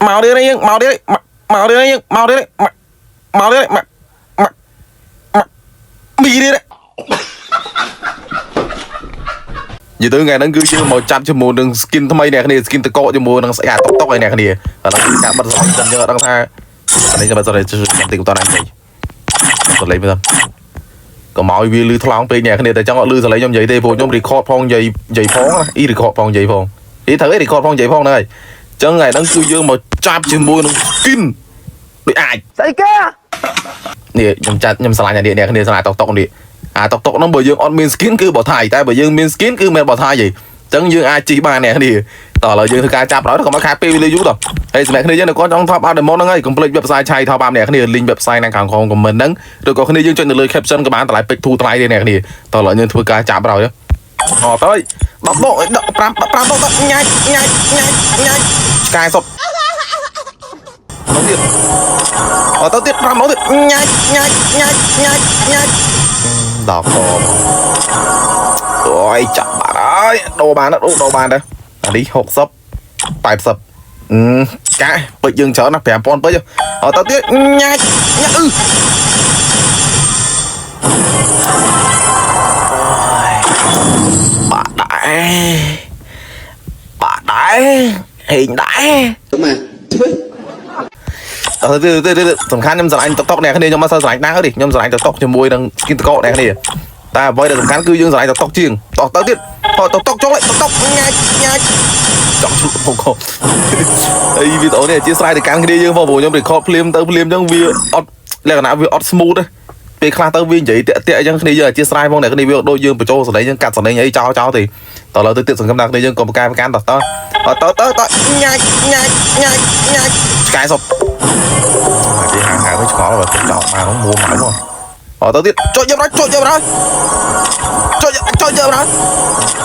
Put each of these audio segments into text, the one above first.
មកទៀតយើងមកទៀតមកទៀតយើងមកទៀតមកមកទៀតមកមកមកមីទៀតនិយាយទៅថ្ងៃហ្នឹងគឺយើងមកចាប់ជាមួយនឹង skin ថ្មីអ្នកគ្នា skin តកកជាមួយនឹងស្អីអាតុកតុកឯអ្នកគ្នាឥឡូវការបិទសលេងសិនយើងអត់ដឹងថាអានេះបិទសលេងតិចបន្តណានិយាយសលេងមើលកុំឲ្យវាលឺថ្លង់ពេកអ្នកគ្នាតែចង់អត់លឺសលេងខ្ញុំនិយាយទេព្រោះខ្ញុំ record ផងនិយាយនិយាយផងណាអ៊ី record ផងនិយាយផងអ៊ីត្រូវអី record ផងនិយាយផងហ្នឹងហើយអញ្ចឹងថ្ងៃហ្នឹងគឺយើងមកចាប់ជាមួយនឹង skin ដូចអាច ស្អីគេ នេះខ្ញុំចាត់ខ្ញុំឆ្លាញ់អានេះអ្នកគ្នាឆ្លាញ់តុកតុកនេះអាតុកតុកហ្នឹងបើយើងអត់មាន skin គឺបោថៃតែបើយើងមាន skin គឺមិនបោថៃទេអញ្ចឹងយើងអាចជិះបានអ្នកគ្នាតោះឥឡូវយើងធ្វើការចាប់ដល់កុំឲ្យខាតពេលវេលាយូរតោះហើយសម្រាប់គ្នាយើងនៅគាត់ចង់ top up demo ហ្នឹងហើយកុំភ្លេច website ឆៃ top up អ្នកគ្នា link website នៅខាងក្រោម comment ហ្នឹងឬក៏គ្នាយើងចុចនៅលើ caption ក៏បានតម្លៃពេជ្រធូរថ្លៃទេអ្នកគ្នាតោះឥឡូវយើងធ្វើការចាប់ដល់អត់ទៅ10ដក15 15ដកញ៉ាច់ញ៉ាច់ញ៉ាច់ញ៉ាច់ឆ្កែសុតមកទៀត អត់ទៅទៀត5មកទៀតញ៉ាច់ញ៉ាច់ញ៉ាច់ញ៉ាច់ញ៉ាច់ដល់កអូយចាប់បាត់ហើយដូរបានដូរដូរបានដែរអានេះ60 80អឺកាពេជ្រយើងច្រើនណាស់5000ពេជ្រអត់ទៅទៀតញ៉ាច់ញ៉ាច់អឺបាក់ដែរបាក់ដែរហេងដែរ មកធ្វើ អឺទៅទៅទៅសំខាន់ខ្ញុំស្រឡាញ់តុកតុកអ្នកគ្នាខ្ញុំអត់សូវស្រឡាញ់ដើរទេខ្ញុំស្រឡាញ់តុកតុកជាមួយនឹង skin តកអ្នកគ្នាតែអ្វីដែលសំខាន់គឺយើងស្រឡាញ់តុកតុកជាងតោះទៅទៀតតោះតុកតុកចុះតុកតុកញ៉ាច់ញ៉ាច់ចង់ឈុតពុកអីវីដេអូនេះអធិស្ឋានទៅកាន់គ្នាយើងផងព្រោះខ្ញុំ record ភ្លាមទៅភ្លាមអញ្ចឹងវាអត់លក្ខណៈវាអត់ smooth ទេពេលខ្លះទៅវានិយាយតាក់តាក់អញ្ចឹងគ្នាយើងអធិស្ឋានផងអ្នកគ្នាវាដូចយើងបញ្ចូលសលេងយើងកាត់សលេងអីចោលចោលទេតោះឡើយទៅទៀតសង្ឃឹមថាគ្នាយើងកុំប្រកែប្រកាន់តោះតោះតោះទៅតោះញ៉ាច់ញ៉ាច់ញ៉ាច់ញ៉ាច់ឆ្កែសុត គេហាងហាងទៅឆ្ងល់បើទៅចោលមកមួម៉ៅមកអត់ទៅទៀតចុចយកដល់ចុចយកដល់ចុចចុចយកដល់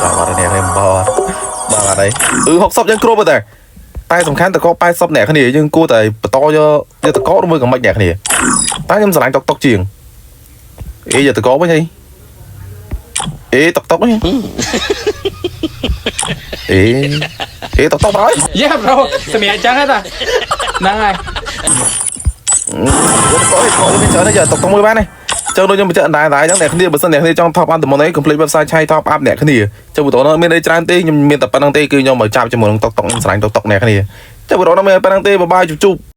បាទបាទនេះនេះបាទបាទអីអឺ60យើងគ្រប់តែតែសំខាន់តក80អ្នកគ្នាយើងគួរតែបន្តយកយកតកឬមួយក៏មិនអ្នកគ្នាតែខ្ញុំស្រឡាញ់តុកតុកជាងអេយកតកវិញអីអេតុកតុកវិញអេអេតុកតុកហើយ យេប្រូសម្រាប់អញ្ចឹងហ៎តាហ្នឹងហើយ យកតកកមានច្រើនយកតុកតុកមួយបានទេចឹងដូចខ្ញុំបញ្ជាក់ដែរដែរចឹងអ្នកគ្នាបើសិនអ្នកគ្នាចង់ top up តំណអី complete website ឆៃ top up អ្នកគ្នាចឹងវីដេអូនោះមានអីច្រើនទេខ្ញុំមានតែប៉ុណ្្នឹងទេគឺខ្ញុំមកចាប់ជាមួយនឹងតុកតុកខ្ញុំស្រឡាញ់តុកតុកអ្នកគ្នាចឹងវីដេអូនោះមានប៉ុណ្្នឹងទេបាយបាយជប់ជប់។